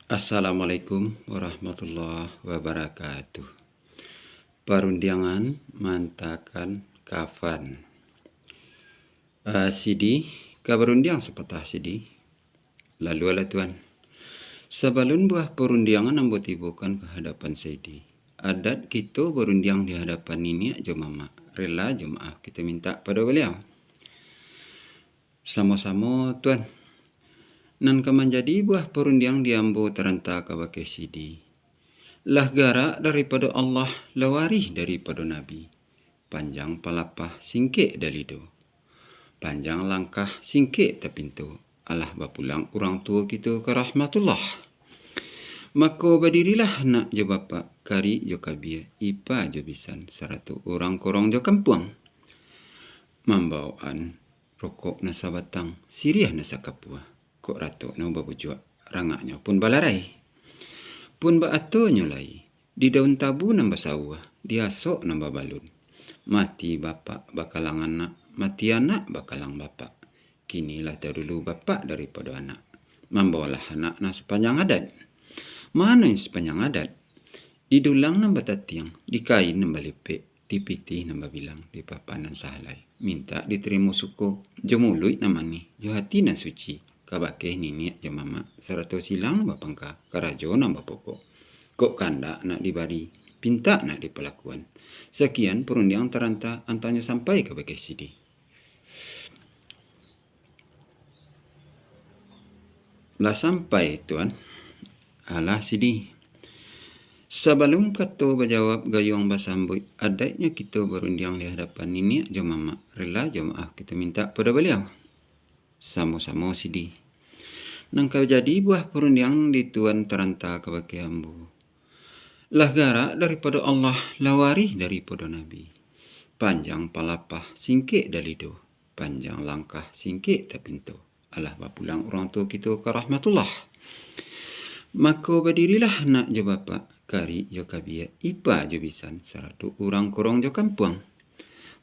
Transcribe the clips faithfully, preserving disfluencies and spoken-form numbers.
Assalamualaikum warahmatullahi wabarakatuh. Parundiangan maantakan kafan. Ah, Sidi, ka barundiang sapatah Sidi. Lalulah Tuan. Sabalun buah parundiangan ambo tibokan ka hadapan Sidi. Adat kito barundiang di hadapan niniak jo mamak. Rila jo maaf kito mintak pado baliau. Samo-samo, Tuan. Nan ka manjadi buah parundiang di ambo taranta kabake Sidi. Lah garak daripado Allah, lah warih daripado Nabi. Panjang palapah, singkek dalido. Panjang langkah, singkek tapinto. Alah bapulang urang tuo kito ka rahmatullah. Mako badirilah nak jo bapak, karik jo kabia, ipa jo bisan, sarato urang korong jo kampuang. Mambaokan rokok nan sabatang, siriah nan sakapua. Kok ratok nyo babujuak, rangaknyo pun balarai. Pun baatonyo lai, di daun tabu nan basawuah, di asok nan babalun. Mati bapak bakalang anak, mati anak bakalang bapak. Kini lah tadulu bapak daripado anak. Mambaolah anak nan sapanjang adat. Mano nan sapanjang adat? Di dulang nan batatiang, di kain nan balipek, di pitih nan babilang, di papan nan sahalai. Mintak ditarimo suko, jo muluik nan manih, jo hati nan suci, kabake niniak jo mamak, sarato silang nan bapangka, karajo nan bapokok. Kok kandak nak dibari, pintak nak dipalakuan. Sakian parundiang taranta, antanyo sampai kabake Sidi. Lah sampai, Tuan. Alah, Sidi. Sabalun kato bajawab, gayuang basambuik, adaiknyo kito barundiang di hadapan niniak jo mamak, rila jo maaf kito mintak pado baliau. Samo-samo, Sidi. Nan ka jadi buah parundiang di Tuan taranta kabake ambo. Lah garak daripado Allah, lah warih daripado Nabi. Panjang palapah, singkek dalido. Panjang langkah, singkek tapinto. Alah bapulang urang tuo kito ka rahmatullah. Mako badirilah nak jo bapak, karik jo kabia, ipa jo bisan, sarato urang korong jo kampuang.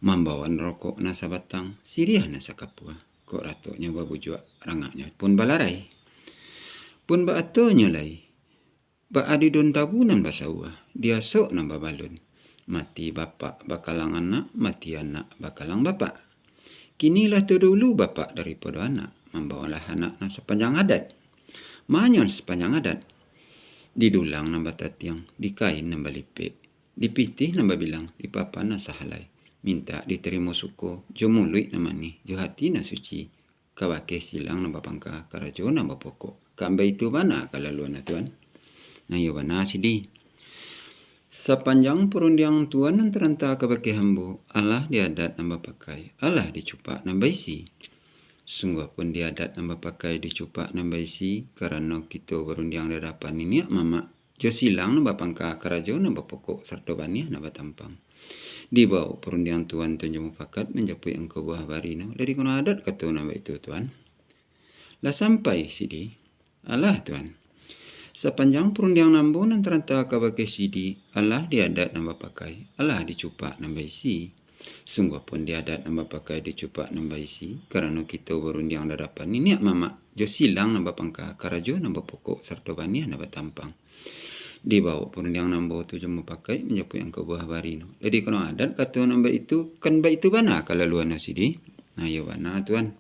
Mambaokan rokok nan sabatang, siriah nan sakapua. Kok ratoknyo babujuak, rangaknyo pun balarai. Pun baatonyo lai, baa di daun tabu nan basawuah, di asok nan babalun. Mati bapak bakalang anak, mati anak bakalang bapak. Kini lah tadulu bapak daripado anak, mambaolah anak nan sapanjang adat. Mano nan sapanjang adat? Di dulang nan batatiang, di kain nan balipek, di pitih nan babilang, di papan nan sahalai. Mintak ditarimo suko, jo muluik nan manih, jo hati nan suci, kabake silang nan bapangka, karajo nan bapokok. Kan baitu bana kalaluan Tuan. Nah, iyo bana, Sidi. Sapanjang parundiang Tuan nan taranta kabake ambo, alah di adat nan bapakai, alah di cupak nan baisi. Sungguah pun di adat nan bapakai, di cupak nan baisi, karano kito barundiang di adapan niniak mamak, jo silang nan bapangka, karajo nan bapokok, sarato baniah nan batampang. Dibaok parundiang Tuan tu jo mupakat, manjapuik angko buah bari no, lah dikano adat kato nan baitu, Tuan. Lah sampai, Sidi? Alah, Tuan. Sapanjang parundiang ambo nan taranta kabake Sidi, alah di adat nan bapakai, alah di cupak nan baisi. Sungguah pun di adat nan bapakai, di cupak nan baisi, karano kito barundiang di adapan niniak mamak, jo silang nan bapangka, karajo nan bapokok, sarato baniah nan batampang. Dibaok parundiang ambo tu jo mupakat, manjapuik angko buah bari no. Lah dikano adat kato nan baitu, kan baitu bana kalaluan no, Sidi. Nah, iyo bana, Tuan.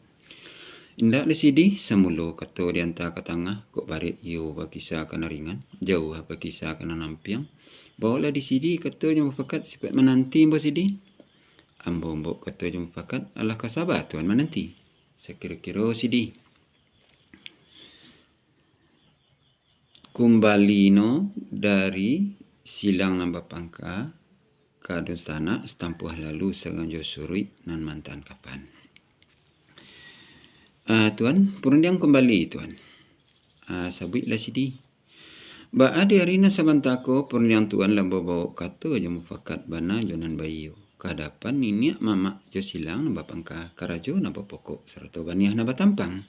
Indak lai, Sidi, samulo kato dianta ka tangah, kok barek iyo bakisa ka nan ringan, jauah bakisa ka nan ampiang. Baoklah di Sidi kato jo mupakat, sipaik mananti ambo, Sidi. Ambo ombok kato jo mupakat, alah ka saba Tuan mananti. Sakiro-kiro, Sidi. Kumbali no dari silang nan bapangka, ka dunsanak satampuah lalu, saganjo suruik nan maantaan kafan. Ah, Tuan, parundiang kumbali, Tuan. Ah, sabuiklah, Sidi. Baa di ari nan sabanta ko, parundiang Tuan lah babaok kato jo mupakat bana jo nan baiyo, ka adapan niniak mamak jo silang nan bapangka, karajo nan bapokok, sarato baniah nan batampang.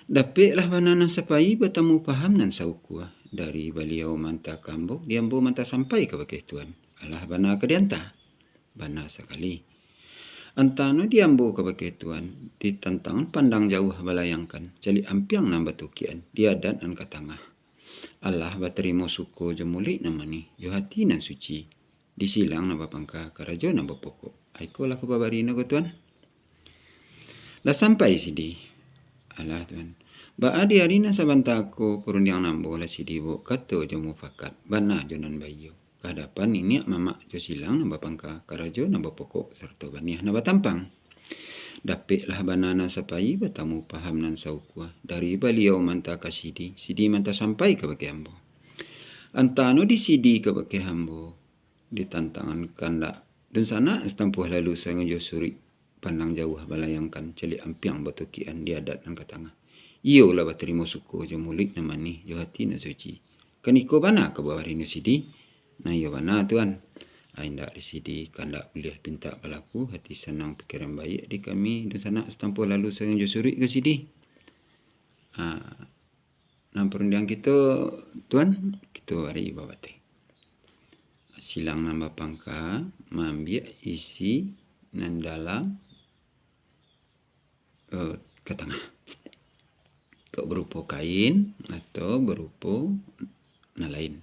Dapeklah bana nan sapai, batamu paham nan saukua, dari baliau maanta ka ambo, di ambo maanta sampai kabake Tuan. Alah bana ka dianta. Bana sakali. Antano di ambo kabake Tuan, di tantangan pandang jauah balayangkan, caliak ampiang nan batukiakan, di adat nan ka tangah. Alah batarimo suko jo muluik nan manih, jo hati nan suci, di silang nan bapangka, karajo nan bapokok. Aikolah ka babari no ko, Tuan. Lah sampai sidi. Alah, Tuan. Baa di ari nan sabanta ko parundiangan ambo lah sidi bawok kato jo mufakat, bana jo nan baiyo, ka hadapan niniak mamak jo silang nan bapangka, karajo nan bapokok, sarato baniah nan batampang. Dapeklah bana nan sapai, batamu paham nan saukua, dari baliau manta ka sidi, sidi manta sampai kabake ambo. Antano di sidi kabake ambo, di tantangan kandak dunsanak satampuah lalu saganjo suruik, pandang jauah balayangkan, caliak ampiang batukikan di adat nan ka tangah. Iyo lah batarimo suko jo muluik nan manih, jo hati nan suci. Kaniko bana ka babari no sidi? Nah, iyo bana, Tuan. Ah, indak di sidi, kandak buliah pintak balaku, hati sanang pikiran baiak di kami, dunsanak satampuah lalu saganjo suruik ka sidi. Ah, nan parundiang kito, Tuan, kito bari babateh. Silang nan bapangka maambiak isi nan dalam, eh, ka tangah. Kok barupo kain atau barupo nan lain.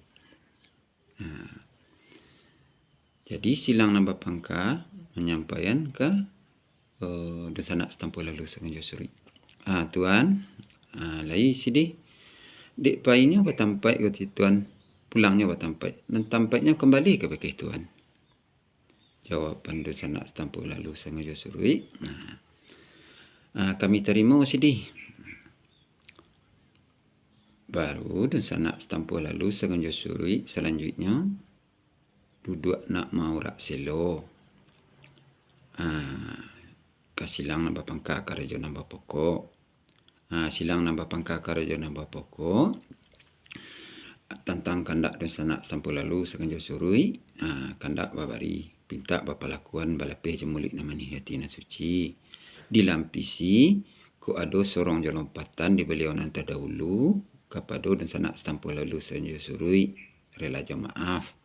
Nah, jadi silang nan bapangka manyampaian ka, eh, dunsanak satampuah lalu saganjo suruik. Ah, Tuan, ah, lai sidi. Dek painyo batampaik ko ti Tuan, pulangnyo batampaik. Nan tampaiknyo kambali kabake Tuan. Jawaban dunsanak satampuah lalu saganjo suruik. Nah, ah, kami tarimo sidi. Baru dunsanak satampuah lalu saganjo suruik salanjuiknyo duduak nak maurak selo. Ah, ka silang nan bapangka karajo nan bapokok. Ah, silang nan bapangka karajo nan bapokok. Tantang kandak dunsanak satampuah lalu saganjo suruik, ah, kandak babari, pintak bapalakuan, balapeh jo muluik nan manih, hati nan suci. Dilampisi, kok ado sorong jo lompatan di baliau nan tadahulu, kapado dunsanak satampuah lalu saganjo suruik, rela jo maaf.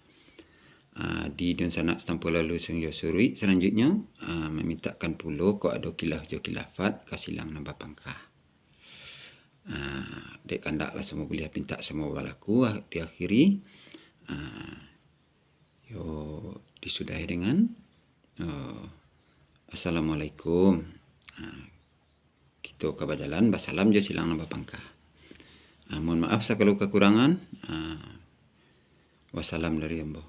Ah, di dunsanak satampuah lalu saganjo suruik salanjuiknyo, ah, mamintakkan pulo kok ado kilaf jo kilafat ka silang nan bapangka. Ah, dek kandak lah samo buliah pintak samo balaku, ah, diakhiri. Ah, yo disudahi dengan, eh, Assalamualaikum. Ah, kito ka bajalan basalam jo silang nan bapangka. Ah, mohon maaf sagalo kakurangan. Ah, wassalam dari ambo.